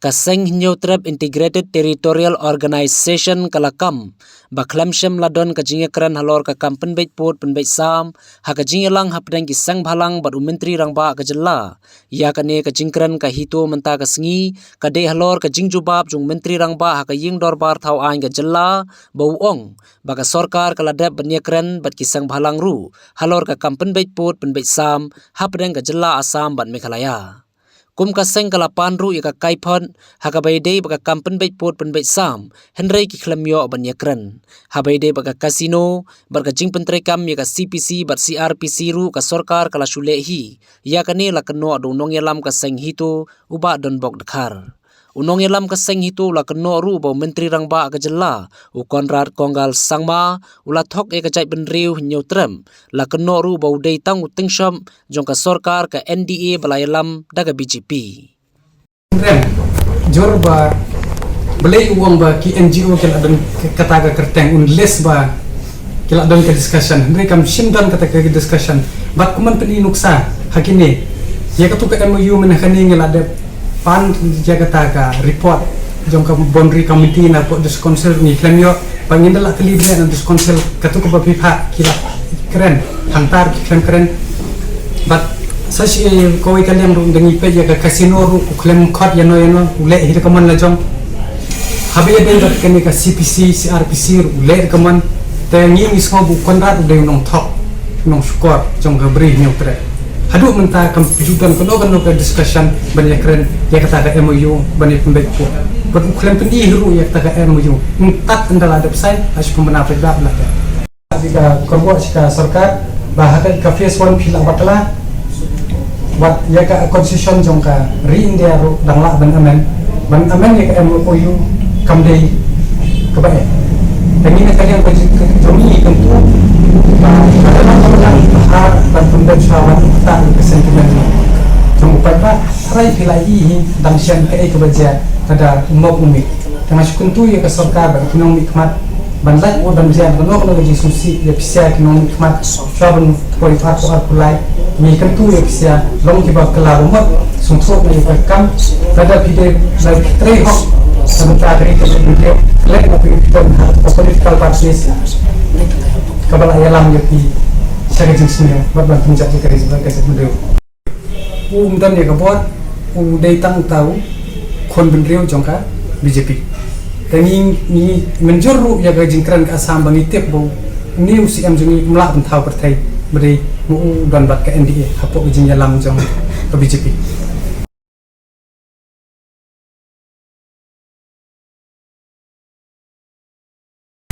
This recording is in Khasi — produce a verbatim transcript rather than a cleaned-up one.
Ka Seng Hynñiewtrep Integrated Territorial Organization ka la kam ba khlem shym la don ka jingïakren halor ka kam pynbeit pud pynbeit sam ha ka jingïalang hapdeng ki seng bhalang bad u Myntri Rangbah ka jylla. Ïa kane ka jingkren ka HITO mynta ka sngi ka dei halor ka jingjubab jong u Myntri Rangbah ha ka ïing dorbar thaw aiñ ka jylla, ba u ong ba ka sorkar ka la dep ban ïakren bad ki seng bhalang ruh halor ka kam pynbeit pud pynbeit sam hapdeng ka jylla Assam bad Meghalaya. Kum ka seng ka la pan ruh ïa ka kaiphod ha kaba ïadei bad ka kam pynbeit pud pynbeit sam, hynrei ki khlem ïoh ban ïakren. Haba ïadei bad ka casino bad ka jingpyntreikam ïa ka CPC bad CRPC ruh ka sorkar ka la shu leh hi. Ïa kane la kynnoh da u nongïalam ka Seng HITO, u Bah Donbok Dkhar. U nongïalam ka Seng HITO u la kynnoh ruh ba u Myntri Rangbah ka jylla, u Conrad Kongkal Sangma, u la thok ïa ka jaitbynriew Hynñiewtrep. La kynnoh ruh ba u dei tang u tyngshop jong ka sorkar ka NDA ba la ïalam da ka BJP. Rem, jur ba, balei u ong ba ki NGO ki la don kata ka kyrteng, un list ba ki la don ka discussion, hynrei kam shym don kata ka discussion. Bad kumban pyni nuksa ha kine, ïa katu ka MOU mynhynnin ngi la dep pan ïa kata ka report jong ka Boundary Committee na pdeng District Council, ngi khlem ïoh. Ba ngin da la kylli bniah na District Council, katu kaba phi phah ki la kren, hangta ki khlem kren. Bad sa shi kawei ka liang ruh, da ngi peit ïa ka casino ruh, u khlem khot ïano ïano, u leh hi da ka mon la jong. Haba ïadei bad kane ka CPC, CRPC ruh u leh da ka mon. Te ngi ngi sngew ba u Conrad u dei u nongthok, u nongshukor jong ka Bri Hynñiewtrep. Haduh mynta kam ju don kano kano ka discussion ban ïakren ïa kata ka MOU ban ïa pynbeit pud. Bad u khlem pyni hi ruh ïa kata ka MOU. Mynta ynda la dep sign, ha shu pynbna peit ba la dep. Ka kyrwoh sha ka sorkar ba ha ka phase one phi lah bakla, wat ïa ka constitution jong ka ri India ruh dang lah ban amend, ban amend ïa ka MOU kam dei kaba eh. Te ngi na ka liang ka jong ngi kyntu ba ka dei ban amend ban pynbeit shuwa, wan kata ka sentiment jong u paidbah. Tharai phi la ïohi hi dang shen kaei kaba jia lada u mok u mih. Te nga shu kyntu ïa ka sorkar bad ki nongmihkhmat ban lait bad ban jia kano kano ka jingsngewsih ïa phi sha ki nongmihkhmat shuwa ban poi arphew arphew lai. Ngi kyntu ïa phi sha long kiba kylla ba mut, sngewthuh na ïa ka kam. Lada phi dei ban trei hok na bynta ka ri ka jaitbynriew, leit na phi don ha ka political parties kaba la ïalam ïa phi sha ka jingsniew bad ban pynjah ïa ka ri ka jaitbynriew. U ym don ïa ka bor, u dei tang uta u khun bynriew jong ka BJP. Te ngi, ngi mynjur ruh ïa ka jingkren ka Assam ba ngi tip ba une u CM jong ngi um lah ban thaw pyrthei, ba dei ma u don bad ka NDA hapoh ka jingïalam jong ka BJP.